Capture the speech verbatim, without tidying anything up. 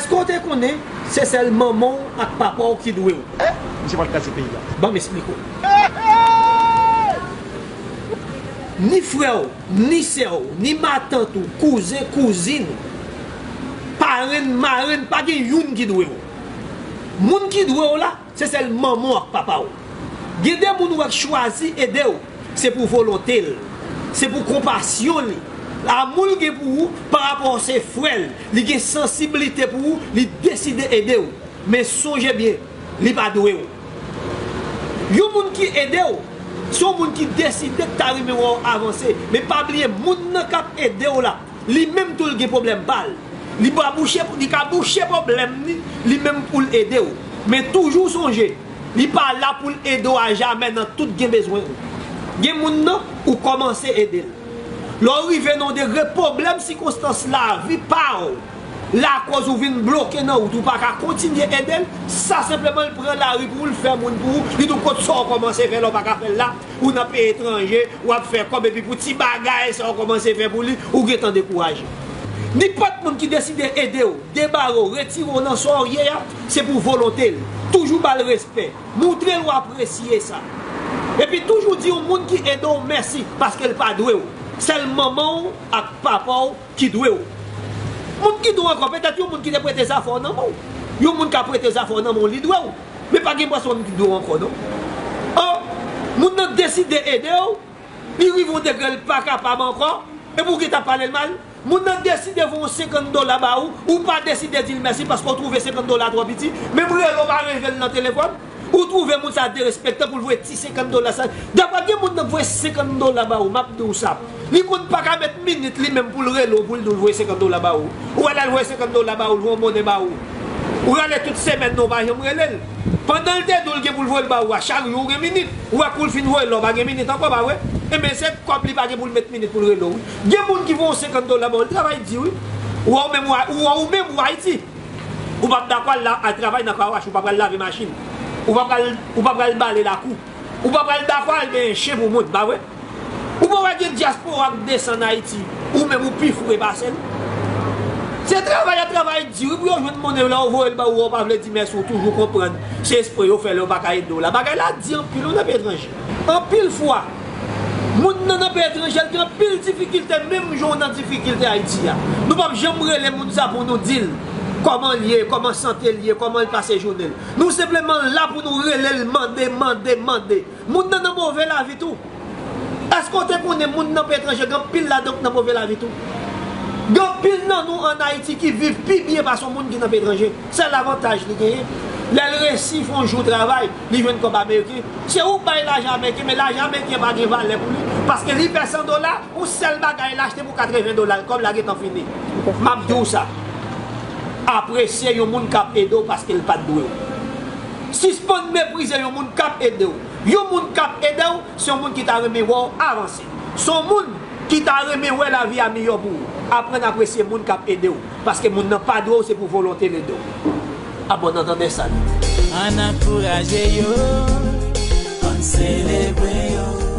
Èske w te konnen se sèl manman w ak papa w ki dwe w? Misye pral kraze peyi a. Ban m esplike w. Ni frè w, ni sè w, ni matant ou, kouzen, kouzin, parenn, marenn, pa gen youn ki dwe w. Moun ki dwe w la, se sèl manman w ak papa w. Gen de moun ou wè k chwazi ede w, se pou volonte l, se pou konpasyon li, amou l gen pou ou parapò se frè l, li gen sansiblite pou ou, li deside ede w. Men sonje byen, li pa dwe w. Yon moun ki ede w, se yon moun ki deside k ta renmen wè w avanse. Men pa bliye, moun nan k ap ede w la, li menm tou l gen pwoblèm pa l. Li pa bouche, li ka bouche pwoblèm li, li menm pou l ede w. Men toujou sonje, li pa la pou l ede w a jamè nan tout gen bezwen ou. Gen moun nan, ou kòmanse ede l. Lè w rive nan yon degre, pwoblèm sikonstans lavi pa w lakòz ou vin bloke nan wout, ou pa ka kontinye ede l, sa senpleman l pran lari pou ou, l fè moun pou ou, li di w kot sa w kòmanse fè la, w pa ka fè l la, ou nan peyi etranje, w ap fè kòb, epi pou ti bagay sa w kòmanse fè pou li, ou gentan dekouraje. Nenpòt moun ki deside ede w, debare w, retire w nan sa w ye a, se pou volonte l. Toujou ba l respè. Montre l w apresye sa. Epi toujou di yon moun ki ede w mèsi, paske l pa dwe w. Sèl manman w ak papa w ki dwe w. Moun ki dwe w ankò, petèt yon moun ki te prete zafè w nan men w. Yon moun ka prete zafè w nan men w, li dwe w. Men pa gen pwòs moun ki dwe w ankò, non. An, moun nan deside ede w, li rive yon degre l pa kapab ankò, epi w gentan pale l mal. Moun nan deside voye yon senkant dola ba ou, ou pa deside di l mèsi paske w twouve senkant dola twò piti, menm rele w pa rele l nan telefòn, ou twouve moun sa derespektan pou l voye ti senkant dola sa. Dapre gen moun nan voye senkant dola ba ou, m ap di w sa. Li konn pa ka met minit li menm pou l rele w, pou l di w l voye senkant dola ba ou. Ou wè lè l voye senkant dola ba ou, l voye yon monnen ba ou. Ou rele tout semèn non, w pa janm rele l. Pandan l te di w l gen pou l voye l ba ou a, chak jou w gen minit. Ou wè kou l fin voye l la, w pa gen minit ankò, pa vre? Enben, se kòb li pa gen pou l met minit pou l rele w, wi. Gen moun ki voye w senkant dola ba ou, l travay di, wi. Ou wè ou menm, ou wè ou menm, ou Ayiti. Ou p ap dakò al la, al travay nan car wash, ou pa pral lave machin. Ou pa pral, ou pa pral bale lakou. Ou pa pral dakò al benyen chen pou moun, pa vre? Ou pa wè gen dyaspora k desann Ayiti, ou menm ou pi fou e pase l? Se travay y ap travay di, wi, pou yo jwenn monnen, lè yo voye l ba ou, ou pa vle di mèsi, ou toujou konprann se espre yo fè lè yo pa ka ede w la. Bagay la di anpil, wi, nan peyi etranje. Anpil fwa, moun nan nan peyi etranje, l gen anpil difikilte, menm jan w nan difikilte Ayiti a. Nou p ap janm rele moun sa pou nou di l kòman l ye, kòman sante l ye, kòman l pase jounen l. Nou senpleman la pou nou rele l, mande, mande, mande. Moun nan nan move lavi tou. Èske w te konnen moun nan peyi etranje, gen anpil ladan w k nan move lavi tou? Gen anpil nan nou ann Ayiti ki viv pi byen pase yon moun ki nan peyi etranje. Sèl avantaj li genyen, lè l resi fè yon jou travay, li jwenn kòb ameriken. Se ou k bay lajan ameriken, men lajan ameriken pa gen valè pou li, paske li fè san dola, yon sèl bagay l achte pou katreven dola, kòb la gentan fini. M ap di w sa. Apresye yon moun k ap ede w paske l pa t dwe w. Sispann meprize yon moun k ap ede w. Yon moun k ap ede w, se yon moun ki ta renmen wè w avanse. Se yon moun ki ta renmen wè lavi a miyò pou ou. Aprann apresye moun k ap ede w, paske moun nan pa dwe w, se pou volonte l ede w. Abòne nan tande sa. Ann ankouraje yo, ann selebre yo.